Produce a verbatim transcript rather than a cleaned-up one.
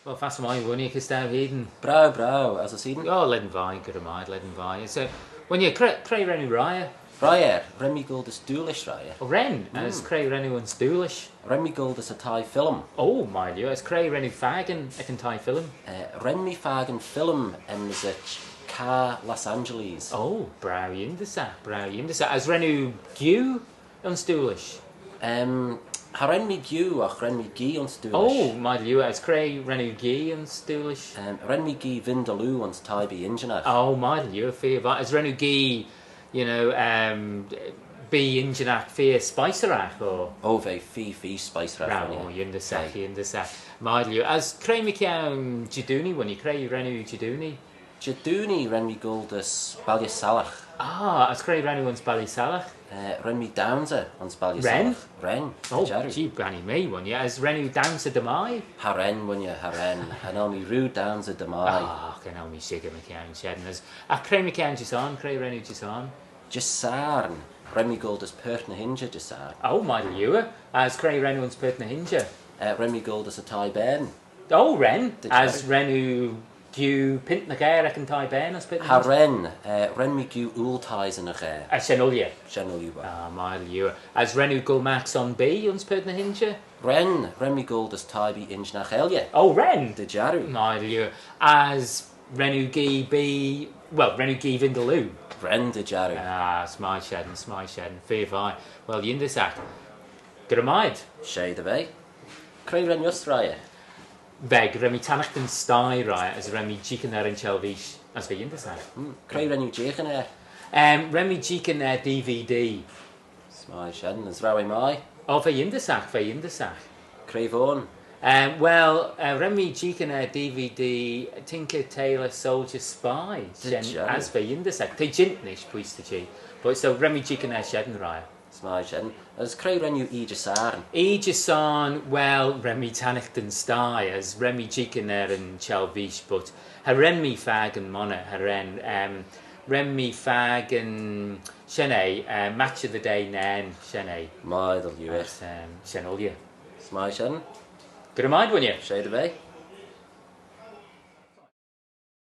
Well, fàs math, a Mhòrag, ciamar a tha thu an-diugh? Bràth, bràth, às a sin? Oh, lean math, gu dearbh, lean math. So, a Mhòrag, cre, cre rinn thu roimhe? Roimhe, rinn mi Gold is Dùghlas roimhe. Oh, rinn? Agus cre rinn thu anns Dùghlas? Rinn mi Gold is an taigh-fhilm. Oh, math dhut, agus cre rinn thu fhèin aig an taigh-fhilm? Eh, rinn mi fhèin film ann an Visit Ca Los Angeles. Oh, bràth iongantach, bràth iongantach. Agus rinn thu gille anns Dùghlas? Em, cha rinn mi gille, ach rinn mi gille anns Dùghlas. Oh, math dhut, agus cre rinn thu gille anns Dùghlas? Em, rinn mi gille Vindaloo anns Taigh Bìdh Indianach. Oh, math dhut, fìor mhath. Agus rinn thu gille, you know, em, Bìdh Indianach fìor spìosrach, o? Oh, bha e fìor, fìor spìosrach. Bràth, o, iongantach, iongantach. Math dhut. Agus cre mu dheidhinn Didòmhnaich, a Mhòrag, cre rinn thu Didòmhnaich? Didòmhnaich, rinn mi Gold is Baile Salach. Ah, agus cre rinn thu anns Baile Salach? Eh, rinn mi dannsa anns Baile Salach. Rinn? Rinn, gu dearbh. Oh, dè, beannaibh mi, a Mhòrag. Agus rinn thu dannsa Didòmhnaich? Cha rinn, a Mhòrag, cha rinn. Chan eil mi ro dannsa Didòmhnaich. Ah, chan eil mi sgìth mu dheidhinn sin. Agus, ach cre mu dheidhinn Disathairne, cre rinn thu Disathairne? Disathairne, rinn mi Gold is Port na h-Inse Disathairne. Oh, math dhut. Agus cre rinn thu anns Port na h-Inse? Eh, rinn mi Gold is an taigh-bean. Oh, rinn? Agus rinn thu gille Pinnt na Gàrr aig an taigh-bean anns Port na h-Inse? Cha rinn, eh, rinn mi gille Iùltaidh sa Ghàrradh. Ah, sin uile? Sin uile, uill. Ah, math dhut. Agus rinn thu Gold Marks on Bìdh anns Port na h-Inse? Rinn, rinn mi Gold is Taigh Bìdh Indianach eile. Oh, rinn? Gu dearbh. Math dhut. Agus rinn thu gille Bìdh, well, rinn thu gille Vindaloo? Rinn, gu dearbh. Ah, 's math sin, 's math sin. Fìor mhath. Well, iongantach. Gu dearbh. 'S e do bheatha. Cre rinn thusa roimhe? Bha, rinn mi Tannachdan Stàigh roimhe, agus rinn mi Dìochuimhneachan air an t-Seilbhis, agus bha e iongantach. Hmm, cre rinn thu Dìochuimhneachan air? Em, rinn mi Dìochuimhneachan air D V D. 'S math sin, agus an robh e math? O, bha e iongantach, bha e iongantach. Cre bh' ann? Em, well, eh, rinn mi Dìochuimhneachan air D V D, Tinker Tailor Soldier Spy. Did you? Agus bha e iongantach. Tha e deiseil a-nis, puist a-nis. But so, rinn mi Dìochuimhneachan air sin roimhe. 'S math sin. Agus cre rinn thu Oidhche Sàrn? Oidhche Sàrn, well, rinn mi Tannachdan Stàigh, agus rinn mi Dìochuimhneachan air an t-Seilbhis, but cha rinn mi feadhainn mòna, cha rinn, em, rinn mi feadhainn, sin e, eh, Match of the Day nine, sin e. Math dha-rìribh. Agus, em, sin uile. 'S math sin. Gu dearbh, a Mhòrag. 'S e do bheatha.